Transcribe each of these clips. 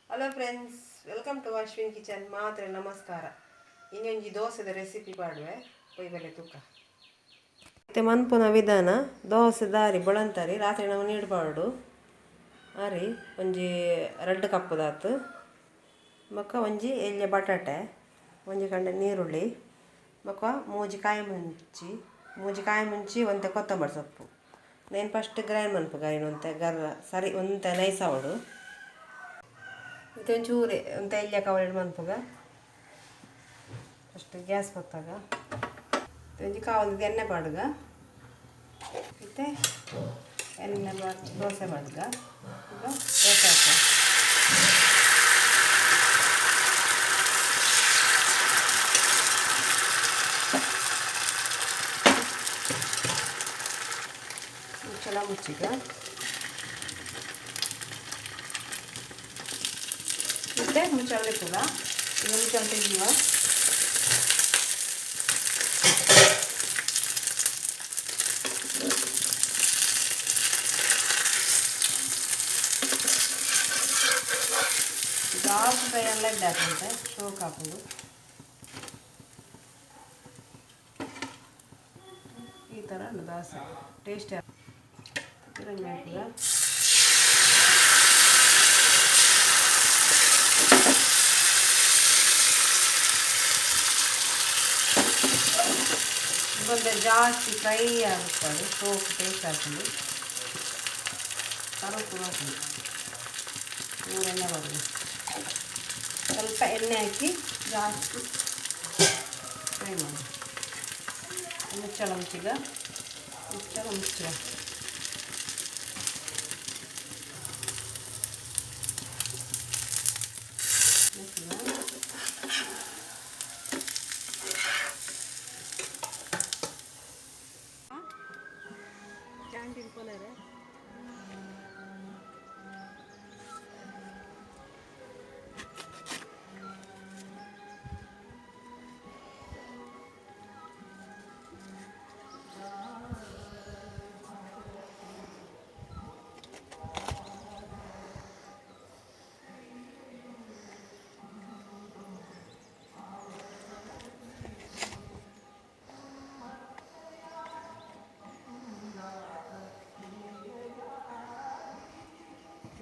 Hello friends, welcome to Ashwin kitchen. ಮಾತ್ರ ನಮಸ್ಕಾರ. ಇನ್ನೊಂಜಿ ದೋಸೆದ recipe ಪಾಡುವೆ ಪೊಯ್ಬಲೆ ತೂಕ. ಮತ್ತು ಮನ್ಪುನ ವಿಧಾನ: ದೋಸೆ ದಾರಿ ಬೊಳಂತರಿ ರಾತ್ರಿ ನಾವು ನೀರು ಪಾಡು ಅರಿ ಒಂಜಿ 2 ಕಪ್ಪುದಾತು, ಬೊಕ್ಕ ಒಂಜಿ ಎಲ್ಯ ಬಟಾಟೆ, ಒಂಜಿ ಕಂಡೆ ನೀರುಳ್ಳಿ, ಬೊಕ್ಕ 3 ಕಾಯಿ ಮುಂಚಿ, 3 ಕಾಯಿ ಮುಂಚಿ, ಒಂತೆ ಕೊತ್ತಂಬರಿ ಸೊಪ್ಪು. నేను ಫಸ್ಟ್ ಗ್ರೈಂಡ್ ಮನ್ಪುಗ ಒಂತೆ ಗರ್ರ ಸರಿ ಒಂತೆ ನೈಸ್ ಆವಡು. ಇದು ಒಂಚೂರು ಒಂತೆ ಎಲ್ಯ ಕವಳಿಡ್ ಮನ್ಪುಗ. ಫಸ್ಟ್ ಗ್ಯಾಸ್ ಪತ್ತಾಗ ಒಂಜಿ ಕಾವಲಿದ ಎಣ್ಣೆ ಪಾಡುಗ. ಮತ್ತು ಎಣ್ಣೆ ದೋಸೆ ಪಾಡುಗ. ಈಗ ದೋಸೆ ಹಾಕ. ಮುಚ್ಚಳ ಮುಚ್ಚಿಗ. ಮತ್ತು ಮುಚ್ಚಳ ಕೂಡ ಈಗ ಮುಚ್ಚಳ ತೆಗೆಯುವ. ಜಾಸ್ತಿ ಫ್ರೈ ಎಲ್ಲ ಎಡ್ಡೆ ಶೋಕ್ ಹಾಕೋದು. ಈ ಥರ ದೋಸೆ ಟೇಸ್ಟ್ ಹಾಕುದ. ಬಂದೆ ಜಾಸ್ತಿ ಫ್ರೈ ಆಗುತ್ತದೆ, ಸೋಪ್ ಟೇಸ್ಟ್ ಆಗ್ತದೆ. ಕರುಪು ಹಾಕಿ ಎಣ್ಣೆ ಬರೋದು. ಸ್ವಲ್ಪ ಎಣ್ಣೆ ಹಾಕಿ ಜಾಸ್ತಿ ಫ್ರೈ ಮಾಡಿ. ಮುಚ್ಚಳ ಮುಚ್ಚಿಗ, ಮುಚ್ಚಳ ಮುಚ್ಚ. ಕ್ಯಾಂಟೀನ್ ಕೊನೆರೆ.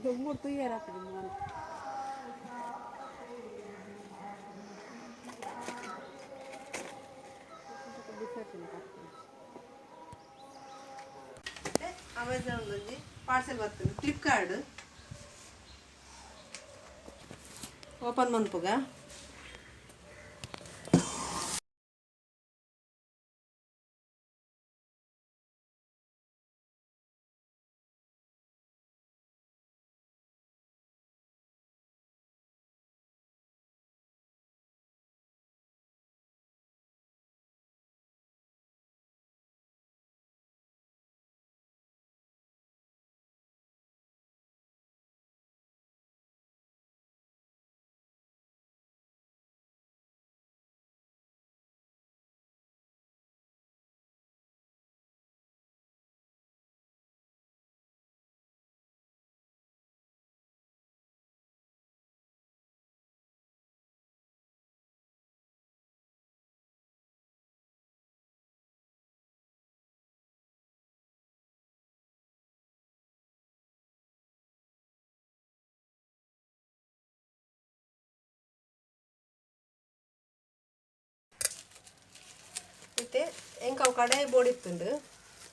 ದೊಂಬುಡು ತುಯ್ಯರ ಆಗ್ತದೆ. ಅಮೆಝಾನ್ ಒಂಜಿ ಪಾರ್ಸೆಲ್ ಬರ್ತದೆ. ಫ್ಲಿಪ್ಕಾರ್ಟ್ ಓಪನ್ ಮನ್ಪುಗ. ಮತ್ತು ಎಂಕ್ ಅವು ಕಡಾಯಿ ಬೋಡಿತ್ತುಂಡು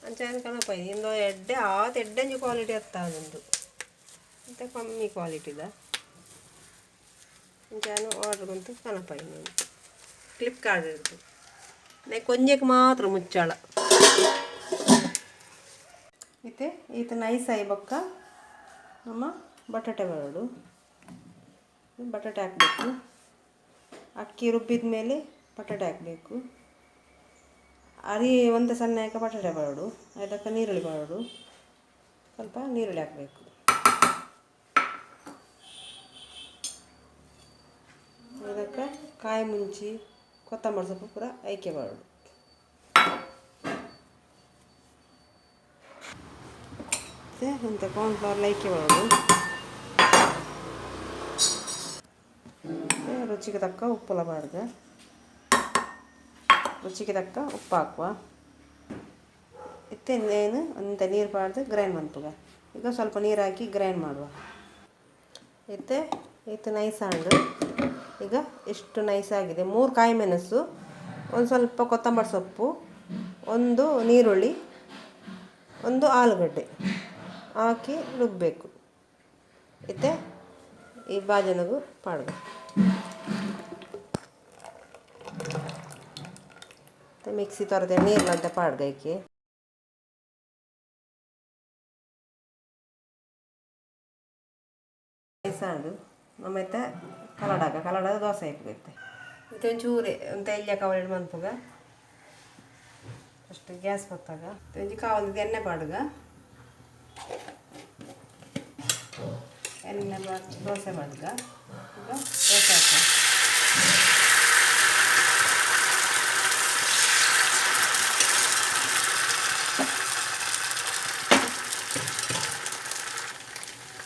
ಅಂಚ ಕನಪ ಇಂದು ಎಡ್ಡೆ ಆತ್ ಎಡ್ಡೆಂಜಿ ಕ್ವಾಲಿಟಿ ಅತ್ತಾನುಂಡು ಮತ್ತು ಕಮ್ಮಿ ಕ್ವಾಲಿಟಿದ. ಅಂಚಾನು ಆರ್ಡ್ರ್ ಬಂತು ಕನಪ ಇನ್ನೊಂದು ಫ್ಲಿಪ್ಕಾರ್ಟ್ ಇಡ್ದು ನೆ ಕೊಂಜಕ್ಕೆ ಮಾತ್ರ ಮುಚ್ಚಾಳ. ಮತ್ತು ಈತ ನೈಸ್ ಆಯಿ ಬೊಕ್ಕ ನಮ್ಮ ಬಟಾಟೆ ಬರೋಡು. ಬಟಾಟೆ ಹಾಕಬೇಕು. ಅಕ್ಕಿ ರುಬ್ಬಿದ ಮೇಲೆ ಬಟಾಟೆ ಹಾಕಬೇಕು. ಅರಿ ಒಂದೇ ಸಣ್ಣ ಹಾಕ ಬಟಾಟೆ ಬರೋಡು. ಅದಕ್ಕೆ ನೀರುಳ್ಳಿ ಬರೋಡು. ಸ್ವಲ್ಪ ನೀರುಳ್ಳಿ ಹಾಕಬೇಕು. ಅದಕ್ಕೆ ಕಾಯಿ ಮುಂಚಿ, ಕೊತ್ತಂಬರಿ ಸೊಪ್ಪು ಪೂರ ಆಯ್ಕೆ ಬರೋಡು. ಮತ್ತು ಒಂತೆ ಕಾರ್ನ್ಫ್ಲವರ್ ಲೈಕೆ ಬರೋಡು. ರುಚಿಗೆ ತಕ್ಕ ಉಪ್ಪುಲ ಪಾಡ್ಗ. ರುಚಿಗೆ ತಕ್ಕ ಉಪ್ಪು ಹಾಕುವ. ಇತ್ತೆ ಏನು ಅಂತ ನೀರು ಪಾಡ್ದು ಗ್ರೈಂಡ್ ಮನ್ಪುಗ. ಈಗ ಸ್ವಲ್ಪ ನೀರು ಹಾಕಿ ಗ್ರೈಂಡ್ ಮಾಡುವ. ಇತ್ತೆ ಇತ್ತು ನೈಸ್ ಆಂಡು. ಈಗ ಎಷ್ಟು ನೈಸ್ ಆಗಿದೆ. 3 ಕಾಯಿ ಮೆಣಸು, ಒಂದು ಸ್ವಲ್ಪ ಕೊತ್ತಂಬರಿ ಸೊಪ್ಪು, 1 ನೀರುಳ್ಳಿ, 1 ಆಲೂಗಡ್ಡೆ ಹಾಕಿ ರುಬ್ಬಬೇಕು. ಇತ್ತೆ ಈ ಬಾಜನಗೂ ಪಾಡ್ಗ. ಮಿಕ್ಸಿ ತೊರೆದ ನೀರ್ಲಂತ ಪಾಡ್ಗ ಐಕೆ. ಸಾಂಡು ನಮ್ಮೈತೆ ಕಲಡಾಗ ಕಲಡಾಗ ದೋಸೆ ಹಾಕಬೇಕು. ಇದು ಒಂಚೂರು ಒಂದು ಎಲ್ಯ ಕಾವಲಿ ಮನ್ಪುಗ. ಫಸ್ಟ್ ಗ್ಯಾಸ್ ಬತ್ತಾಗ ಒಂಜಿ ಕಾವಲಿದ ಎಣ್ಣೆ ಪಾಡುಗ. ಎಣ್ಣೆ ದೋಸೆ ಪಾಡುಗ. ಈಗ ದೋಸೆ ಹಾಕ.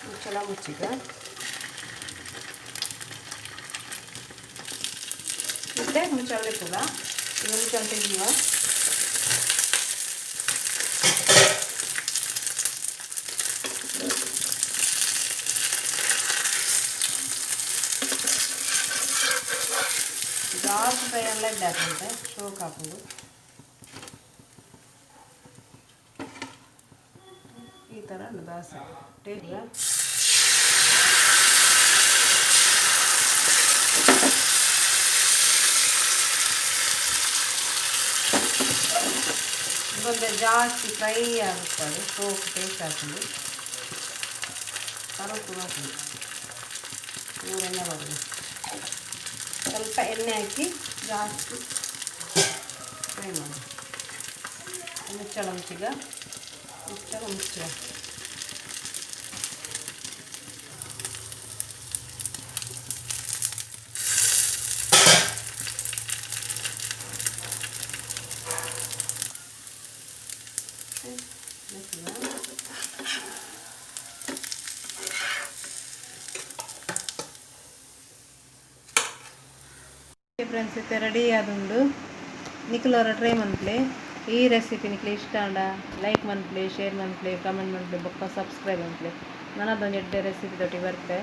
ಮುಚ್ಚಳ ಮುಚ್ಚಿಗ. ಮತ್ತೆ ಮುಚ್ಚಳ ಕೂಡ ಈಗ ಮುಚ್ಚಳ ತೆಗೆಯುವ. ಜಾಸ್ತಿ ಫ್ರೈ ಎಲ್ಲ ಹಾಕುಂಟೆ ಶೋಕ್ ಹಾಕೊಂಡು ಈ ಥರ ದೋಸೆ ಟೇಸ್ಟ್. ಇದೊಂದು ಜಾಸ್ತಿ ಫ್ರೈ ಆಗುತ್ತದೆ, ಸೋಪ್ ಟೇಸ್ಟ್ ಆಗ್ತದೆ. ಕರುಪು ಹಾಕಿ ಎಣ್ಣೆ ಬರೋದು. ಸ್ವಲ್ಪ ಎಣ್ಣೆ ಹಾಕಿ ಜಾಸ್ತಿ ಫ್ರೈ ಮಾಡಿ. ಮುಚ್ಚಳ ಮುಚ್ಚಿಗ, ಮುಚ್ಚಳ ಮುಚ್ಚ. ಫ್ರೆಂಡ್ಸ್, ಇತ್ತೆ ರೆಡಿ ಆದುಂಡು. ನಿಕ್ಲವರ ಟ್ರೈ ಮನ್ಪ್ಲೆ. ಈ ರೆಸಿಪಿ ನಿಕ್ಲೆ ಇಷ್ಟ ಆಂಡ ಲೈಕ್ ಮನ್ಪ್ಲೆ, ಶೇರ್ ಮನ್ಪ್ಲೆ, ಕಮೆಂಟ್ ಮನ್ಪ್ಲೆ, ಬೊಕ್ಕ ಸಬ್ಸ್ಕ್ರೈಬ್ ಮನ್ಪ್ಲೆ. ನನದೊಂದು ಎಡ್ಡೆ ರೆಸಿಪಿ ದೊಟ್ಟಿ ಬರ್ಪೆ.